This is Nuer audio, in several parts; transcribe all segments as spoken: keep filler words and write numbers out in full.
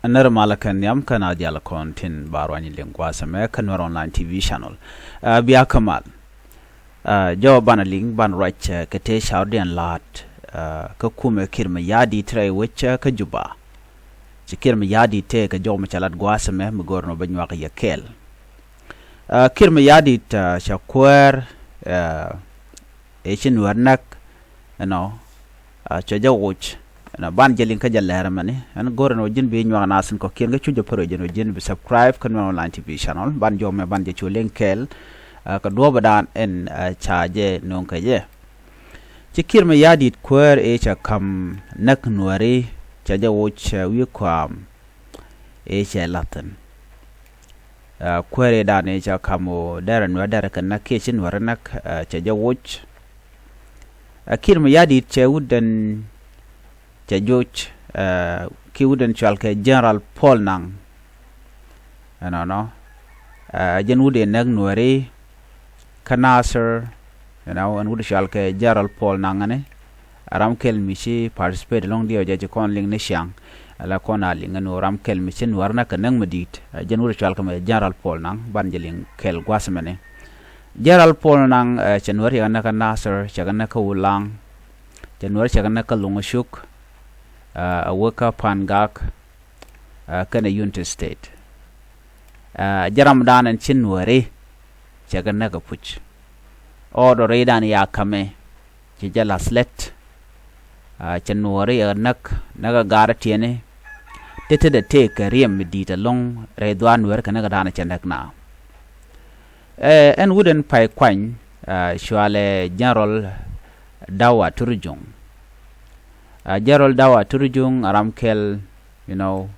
Nɛr malä kɛn nhiam kɛn a dial kɔn tin ba ruany liŋ gua̱a̱th ɛmɛ kä Nuɛr Online T V channel. Ɛ, bia kä mal. Ɛ, jɔw banɛ liŋ banɛ ruac, ɛ, kɛ tëë ca̱rdiɛn la̱a̱t, ɛ, kä kumɛ Kiir Mayardit rɛy wec, ɛ, kä Juba. Ci Kiir Mayardit tëë kɛ jɔw mi ca lat gua̱a̱th ɛmɛ mi go̱o̱r nɔ bä nyuak yɛ kɛɛl. Ɛ, Kiir Mayardit, ɛ, ca kuäär, ɛ, ëë ci Nuäär näk, you know, ɛ, cɛ jɛ woc, you know, ban jɛ liŋ kä jɛ lɛr mɛni. Ɛn go̱rɛ ni wä ji̱n bi nyuak nath in kɔ̱kiɛn kä cu jɛ pär wä ji̱n wä ji̱n bi subscribe kä Nuɛr Online T V channel. Ban jɔw mɛ ban jɛ cu liŋ kɛɛl, ɛ, kɛ duɔ̱ɔ̱p dan ɛn, ɛ, ca jɛ no̱o̱ŋ kɛ jɛ. Ci Kiir Mayardit kuäär ëë cɛ ka̱m näk Nuääri cɛ jɛ woc, ɛ, wi̱i̱ kɔam ëë cɛ la̱th thi̱n. Ɛ, kuäär ëë dan ëë cɛ ka̱m ɣöö derɛ Nuäär derɛ kɛ näk kiɛ ci Nuäär näk, ɛ, cɛ jɛ woc. Ɛ, Kiir Mayardit cɛ wut den cɛ joc, ɛ, ki wut den cɔal kɛ General Paul Nang. Ɛnɔnɔ. Ɛ, jɛn wut ëë näk Nuääri kä Nasir, you know, ɛn wut cɔal kɛ General Paul Nang ɛni. Ɛ ram kɛl mi ci participate lɔ̱ŋ diɛw jɛ ci kɔn liŋ ni ciaŋ. Ala kɔn a liŋ ɛn ɣöö ram kɛl mi ci Nuäär näk kɛ näk mi di̱i̱t. Ɛ, jɛn wut cɔal kɛ mɛ General Paul Nang ban jɛ liŋ kɛɛl gua̱a̱th mɛni. General Paul Nang, ɛ, cɛ Nuäär cɛ kɛ näk kä Nasir, cɛ kɛ näk kä Ulaŋ. Cɛ Nuäär cɛ kɛ näk kä Luŋ Cuk, ɛ, a wä kä Pangak, ɛ, kɛnɛ Unity State. Ɛ, jɛ ram dan ɛn ci Nuääri cɛ kɛ näk kɛ puc. Order ëë dan ya ka̱mɛ ci jɛ la̱th lät. Ɛ, cɛ Nuääri ɛ näk, näk ɛ ga̱r ɛ tiɛni. Ti ti dɛ tëëkɛ riɛm mi di̱i̱t ɛlɔ̱ŋ rɛy dhuaar Nuääri kɛ näk ɛ dan cɛ näk na. Ɛ, ɛn wut ɛn pay kuany, ɛ, cɔalɛ General Daw Atur Juŋ. Ɛ, General Daw Atur Juŋ ɛ ram kɛl, you know,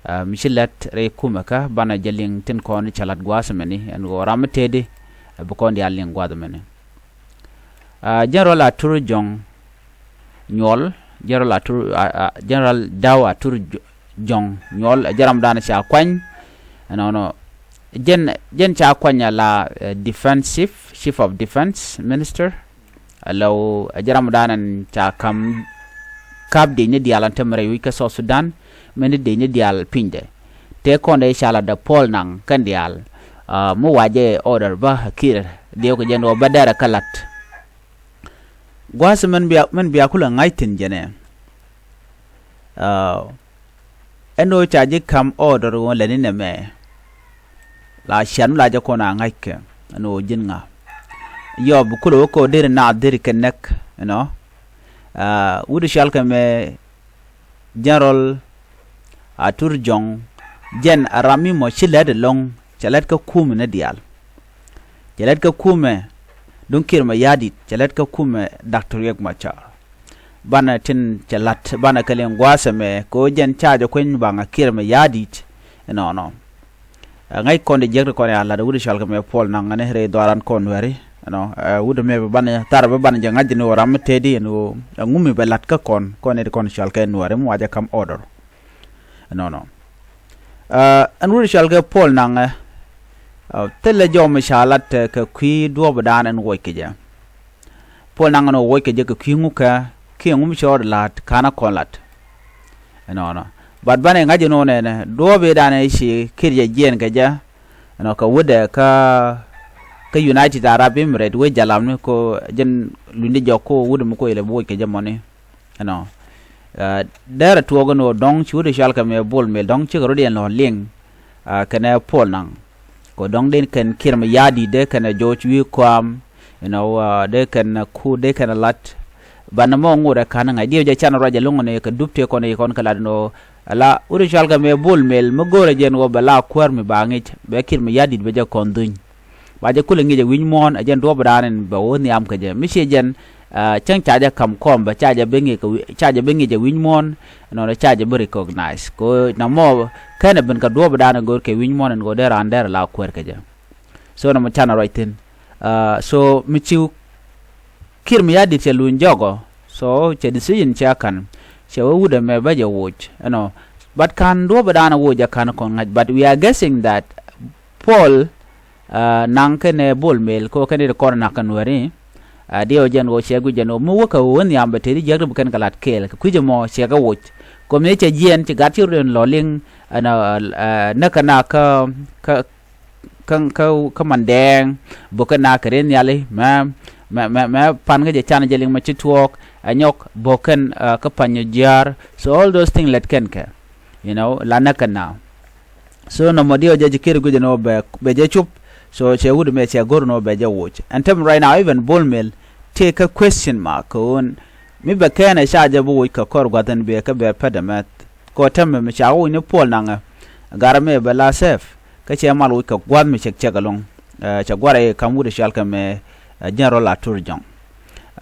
ɛ, mi ci lät rɛy kumɛ kä banɛ jɛ liŋ tin kɔn cɛ lat gua̱a̱th mɛni ɛn ɣöö ram mi tëëdi, ɛ, bi kɔn diaal liŋ gua̱a̱th mɛni. Ɛ, General Atur Juŋ Nyuɔl, General Atur, ɛ, ɛ, General Daw Atur Ju-, Juŋ Nyuɔl, ɛ, jɛ ram dan ca kuany. Ɛnɔnɔ. Jɛn, jɛn ca kuany ala, ɛ, Defense Chief, Chief of Defense Minister. Alo, ɛ, jɛ ram dan ɛn ca ka̱m kap dec ni diaal ɛn te mi rɛy wi̱c kä South Sudan, mɛn ni dec ni diaal pinydɛ. Tëë kɔn dee ca lat dɛ Paul Nang kɛn diaal, ɛ, mi wa jɛ order bä Kiir diɛw kɛ jɛn ɣöö bä derɛ kä lat. Gua̱a̱th mɛn bia, mɛn bia kulɛ ŋa̱c thi̱n jɛnɛ. Ɛ, ɛn ɣöö ca ji̱ ka̱m order ɣöö lɛni nɛmɛ. La cian mi la jɛ kɔn a ŋa̱ckɛ ɛn ɣöö ji̱n ŋa. Yɔ bi kulɛ wä kɛ ɣöö deri naath deri kɛ näk, you know. Ɛ, wut cɔal kɛ mɛ General Atur Juŋ, jɛn a ram mi mɔ ci lät ɛlɔ̱ŋ, cɛ lät kä kumɛ ni diaal. Cɛ lät kä kumɛ, duŋ Kiir Mayardit, cɛ lät kä kumɛ Doctor Riek Machar. Banɛ tin cɛ lat, banɛ kɛ liŋ gua̱a̱th ɛmɛ, kɛ ɣöö jɛn ca jɛ kueny baŋ a Kiir Mayardit, ɛnɔnɔ. Ɛ, ŋäc kɔn di jiäk ti kɔn ya lat wut cɔal kɛ mɛ Paul Nang ɛn rɛy dhuaaran kɔn Nuääri, you know, ɛ, wut mɛ bɛ banɛ, thar bɛ banɛ jɛ ŋa̱c ni ɣöö ram mi tëëdi ɛn ɣöö, ɛ, ŋu mi bɛ lat kä kɔn, kɔn ɛ ti kɔn cɔal kɛ Nuääri mi wa jɛ ka̱m order. Ɛnɔnɔ. Ɛ, ɛn wut cɔal kɛ Paul Nang ɛ, ɛ, thilɛ jɔw mi ca lat, ɛ, kɛ kui̱ duɔ̱ɔ̱p dan ɛn woc kɛ jɛ. Paul Nang ɛn ɣöö woc kɛ jɛ kɛ kui̱ ŋukɛ kiɛ ŋu mi cɔɔd la̱t ka̱n a kɔn la̱t. Ɛnɔnɔ. But banɛ ŋa̱c ɛn ɣöö nɛnɛ duɔ̱ɔ̱p ëë danɛ ci Kiir jɛ jiɛɛn kɛ jɛ. Ɛnɔ kɛ wutdɛ kä, kä United Arab Emirates wec jalamni ko jɛn lunydi jɔk ko wut mi ko ilɛ bi woc kɛ jɛ mɔni. Ɛnɔ. Ɛ, derɛ tuɔɔk ɛn ɣöö dɔ̱ŋ ci wut cɔal kɛ mɛ Bol Mel dɔ̱ŋ cikɛ rɔ̱diɛn lɔ liŋ, ɛ, kɛnɛ Paul Nang. Kɛ dɔ̱ŋ dee kɛn Kiir Mayardit dee kɛn ɛ George Wii Kuam, you know, ɛ, dee kɛn ɛ Kur, dee kɛn ɛ lat. Banɛ mɔ ŋot ɛ ka̱n ŋa̱c diɛw jɛ can ruac ɛ lo̱ŋ ni kɛ dup tëë kɔn i̱ kɔn kɛ lat ɛn ɣöö ala wut cɔal kɛ mɛ Bol Mel mi go̱o̱rɛ jɛ ɛn ɣöö bɛ la kuäär mi ba ŋi̱c bɛ Kiir Mayardit bɛ jɛ kɔn dhuny. Ba jɛ kulɛ ŋi̱c ɛ wi̱c muɔ̱ɔ̱n ɛ jɛn duɔ̱ɔ̱p dan in bɛ wä nhiam kɛ jɛ. Mi ciɛ jɛn, ɛ, cäŋ ca jɛ ka̱m kɔm bɛ ca jɛ bi ŋi̱c kɛ wi̱c, ca jɛ bi ŋi̱c ɛ wi̱c muɔ̱ɔ̱n, ɛnɔnɔ ca jɛ bi recognize. Kɛ ɣöö namɔ kɛn ɛ ben kɛ duɔ̱ɔ̱p dan in go̱o̱r kɛ wi̱c muɔ̱ɔ̱n in go̱o̱r dee raan derɛ la kuäär kɛ jɛ. So namɔ canɛ ruac thi̱n. Ɛ, so mi ci Kiir Mayardit cɛ luny jɔkɔ. So cɛ decision cɛ ka̱n. Cɛ wee wut ɛmɛ bä jɛ woc. Ɛnɔ. But ka̱n duɔ̱ɔ̱p dan woc ɛ ka̱n kɔn ŋa̱c. But we are guessing that Paul, ɛ, Nang kɛnɛ Bol Mel ko kɛn i̱ kɔn nak kɛ Nuääri. Ɛ, diɛw jɛn ɣöö cɛ guic jɛn ɣöö mi wäkɛ ɣöö nhiam bɛ tëëdi jiäk ti bi kɛn kɛ lat kɛɛl kɛ kui̱c ɛmɔ cɛ kɛ woc. Kɔ mëë cɛ jiɛn ci gat ci run lɔ liŋ, ɛnɔ, ɛ, näk kɛ na kä, kä, kä, kä, kä Mandɛɛŋ, bokɛ na kɛ ri nhiali, mɛ, mɛ, mɛ, mɛ pan kä jɛ can jɛ liŋ mɛ ci tuɔɔk, ɛ nyɔk, bokɛn, ɛ, kä Panyɔ Jiaar. So all those things lɛt kɛn kɛ, you know, la näk kɛ na. So nɔmɔ diɛ ɔ jɛ ci kir guic ɛn ɔ bɛ, bɛ jɛ cup. So cɛ wut mɛ cɛ go̱r ɛn ɔ bɛ jɛ woc. Ɛn tɛm right now, even Bol Mel, tëë kä question mark kɛ ɣöö mi bɛ kɛn ɛ ca jɛ bi woc kɛ kɔr gua̱th ɛn bɛ kä bɛ pɛt ɛmɛth. Kɛ ɔ tɛmɛ mi ca woc ni Puɔl Naŋɛ, garɛ mɛ bɛ la sɛf. Kä cɛ mal woc kɛ gua̱th mi cɛk cɛk ɛlɔ̱ŋ. Ɛ, cɛ gua̱rɛ i̱ ka̱m wut ɛ cɔal kɛ mɛ, ɛ, General Atur Jɔŋ.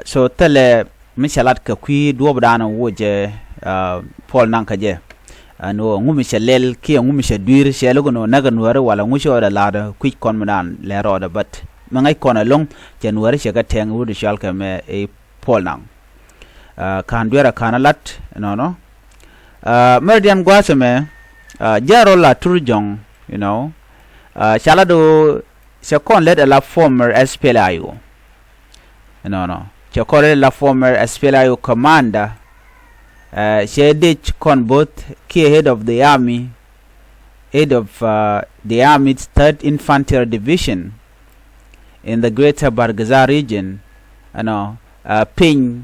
So thilɛ mi cɛ lat kɛ kui̱ duɔ̱ɔ̱pdan wocɛ, ɛ, Puɔl Naŋ kɛ jɛ. Ɛn ɣöö ŋu mi cɛ lɛl kiɛ ŋu mi cɛ dui̱r, cɛ lo̱k ɛn ɣöö näk ɛ Nuääri walɛ ŋu ci ɣɔɔdɛ la̱t kui̱c kɔn mi dan lɛ rɔɔdɛ, but mi ŋäc kɔn ɛlɔ̱ŋ, cɛ Nuääri cɛ kɛ tɛŋ wut ɛ cɔal kɛ mɛ i̱ Puɔl Naŋ. Ɛ, ka̱n dueerɛ ka̱n ɛ lat ɛnɔnɔ. Ɛ, mɛrɛ diɛn gua̱a̱th ɛmɛ, ɛ, General Atur Jɔŋ, you know, ɛ, ca lat ɣöö cɛ kɔn lät ɛ la former S P L A I O. Ɛnɔnɔ. Cɛ kɔn lät ɛ la former S P L A I O commander. Ɛ, cɛ dec kɔn both kiɛ head of the army, head of, uh, the army's third Infantry Division in the Greater Bahr el Ghazal region. Ɛnɔ, ɛ, piny,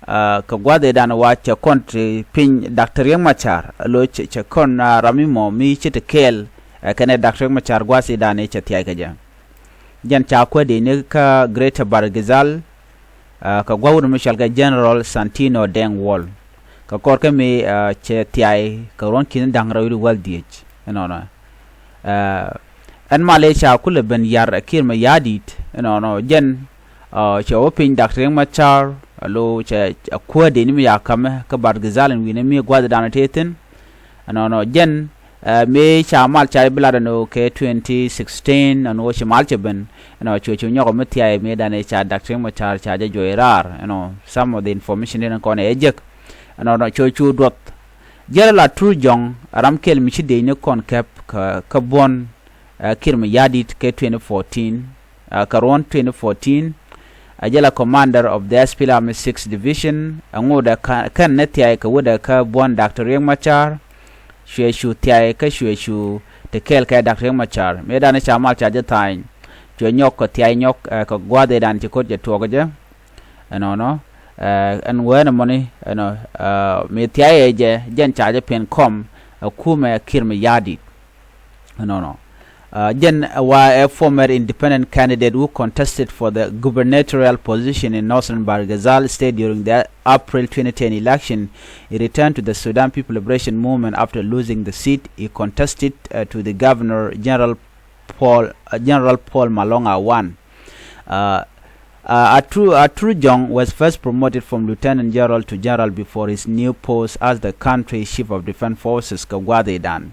ɛ, kɛ gua̱dhidan wa cɛ kɔn ti piny Doctor Riek Machar, alo cɛ, cɛ kɔn, ɛ, ram mi mɔ mi ci ti kɛɛl, ɛ, kɛnɛ Doctor Riek Machar gua̱dhidan i̱ cɛ thia̱c kɛ jɛ. Jɛn ca kuäär dec ni kä Greater Bahr el Ghazal, ɛ, kɛ gua̱th wut mi cɔal kɛ General Santino Deng Wol. Kɛ kɔr kä mi, ɛ, cɛ thia̱c kɛ ruɔ̱n ki̱n da̱ŋ rɛw wi̱cdɛ wäl dhieec. Ɛnɔnɔ. Ɛ, ɛn mal ëë ca kulɛ ben yar ɛ Kiir Mayardit. Ɛnɔnɔ. Jɛn, ɛ, cɛ wä piny Doctor Riek Machar, alo cɛ, cɛ kuäär dec ni mi ya ka̱mɛ kä Bahr el Ghazal ɛn wi̱nɛ mi gua̱dhidan tëë thi̱n. Ɛnɔnɔ. Jɛn, ɛ, mëë ca mal ca bi lat ɛn ɣöö kɛ twenty sixteen ɛn ɣöö ci mal cɛ ben, ɛnɔ, cuɛ cu nyɔk ɔ mi thia̱a̱c mëëdan ëë ca Doctor Riek Machar ca jɛ juɔc raar, ɛnɔ, some of the information in kɔn ɛ jek. Ɛnɔnɔ, cuɛ cu duɔth. General Atur Jɔŋ, ɛ ram kɛl mi ci dec ni kɔn kɛp kä, kä buɔ̱n, ɛ, Kiir Mayardit kɛ twenty fourteen, ɛ, kɛ ruɔ̱n twenty fourteen, ɛ jɛ la commander of the S P L A I O six Division, ɛ ŋot ɛ kä, kɛn ni thia̱a̱c kɛ wut ɛ kä buɔ̱n Doctor Riek Machar, cuɛ cu thia̱a̱c kä cuɛ cu ti kɛɛl kɛ Doctor Riek Machar. Mëëdan ca mal ca jɛ tha̱a̱ny, cuɛ nyɔk kɛ thia̱a̱c nyɔk, ɛ, kɛ gua̱dhidan ci ko̱t jɛ tuɔɔk jɛ. Ɛnɔnɔ, ɛ, ɛn wee ni mɔni, ɛnɔ, ɛ, mi thia̱a̱c ɛ jɛ, jɛn ca jɛ pin kɔm, ɛ, kumɛ Kiir Mayardit. Ɛnɔnɔ. Ɛ, jɛn wa a former independent candidate who contested for the gubernatorial position in northern Bahr el Ghazal state during the April twenty ten election. He returned to the Sudan People Liberation Movement after losing the seat he contested, uh, to the Governor General Paul, uh, General Paul Malong Awan. Uh, uh, Atur, Atur Jong was first promoted from Lieutenant General to General before his new post as the country's Chief of Defense Forces kɛ gua̱dhidan.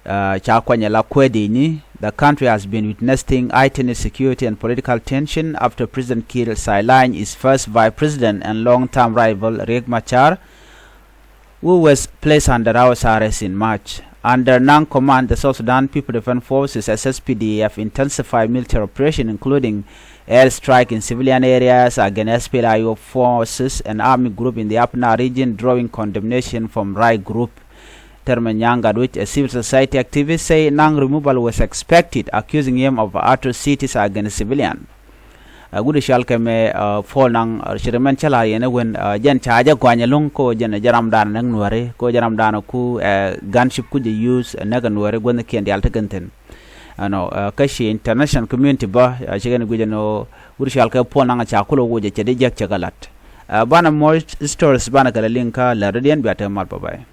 Uh, ca kuany ɛ la kuäär dec ni, the country has been witnessing heightened security and political tension after President Kiir sidelined his first vice president and long-term rival Riek Machar, who was placed under house arrest in March. Under Naŋ command, the South Sudan People Defense Forces, S S P D F, intensified military operation, including airstrike in civilian areas against S P L A I O forces and army group in the Upper Nile region, drawing condemnation from right group. Termen Nyangat, which a civil society activist, say Naŋ removal was expected, accusing him of atrocities against civilian. Ɛ, wut cɔal kɛ mɛ, ɛ, Paul Naŋ, ɛ, ci rɛ mɛn cä la yɛn ɛ wen, ɛ, jɛn ca jɛ guany ɛlɔ̱ŋ ko jɛn ɛ jɛ ramdan ɛ näk Nuääri, ko jɛ ramdan ɛ ku, ɛ, gunship ku jɛ use, ɛ, näk ɛ Nuääri guäthnikiɛn diaal ti kɛn thi̱n. Ɛnɔ, ɛ, kä ci international community bä, ɛ, ci kɛn guic ɛn ɣöö wut cɔal kɛ Paul Naŋ ca kulɛ woc ɛ cɛ di jek cɛ kɛ la̱t. Ɛ, banɛ more stories banɛ kɛ lɛ liŋ kä lɛr dɔ̱diɛn bia te mal, bye bye.